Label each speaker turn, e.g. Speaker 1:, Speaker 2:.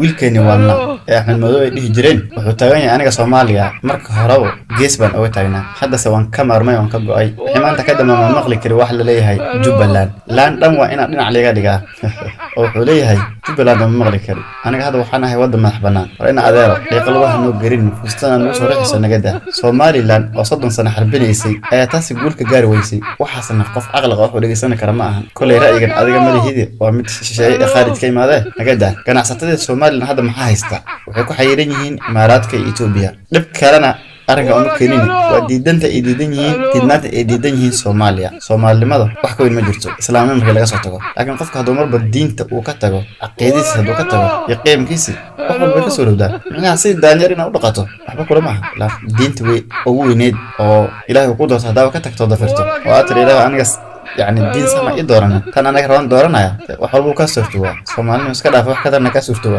Speaker 1: Wiilkeeni waalna ee Axmed Madow ay dhihi jireen wuxuu taagan yahay, "Aniga Soomaaliya marka horeba gees baan oga taagnaa, haddase waan ka maarmay, waan ka go'ay. Wixii maanta ka dambe ma maqli kari wax la leeyahay Jubbaland laan dhan, waa inaan dhinac liga dhigaa." Oo wuxuu leeyahay, "Jubbaland ma maqli kari, aniga hadda waxaan ahay waddan madax bannaan." War ina adeero, dhiiqa lugaha noo gelin, fustana nagu soo rixiso, nagada. Somaliland oo 30 sano xarbinaysay ayaa taasi guul ka gaari weysay. Waxaasna qof caqliqa wuxuu dhegeysan kara ma ahan. Kolay ra'yigan adiga malihidi, waa mid shisheeye ee khaalid ka imaadee, nagada. Ganacsatadii Somaliland hadda maxaa haysta? Waxay ku xayiran yihiin Imaaraadka iyo Etoobiya. Dhib kalena arrinka uma keenin, waa diidanta ay diidan yihiin, diidnaanta ay diidan yihiin Soomaaliya. Soomaalinimada wax ka weyn ma jirto, islaamnimo markii laga soo tago. Laakiin qofka hadduu marba diinta uu ka tago, caqiidadiisa hadduu ka tago iyo qiimkiisi, wax walba ka soo rowdaa. Micnaha sidii daanyeer inaad u dhaqato waxba kula maaha. Ilaa diinta way ugu weyneyd oo Ilaahay uu ku doorto haddaaba ka tagto, dafirto oo aad tiri, "Ilaahay, aniga yacni diin sama ii dooranin, tan anaga rabaan dooranaya," wax walba kaa suurtowaa. Soomaalinimo iska dhaafa, wax ka darna kaa suurtowaa.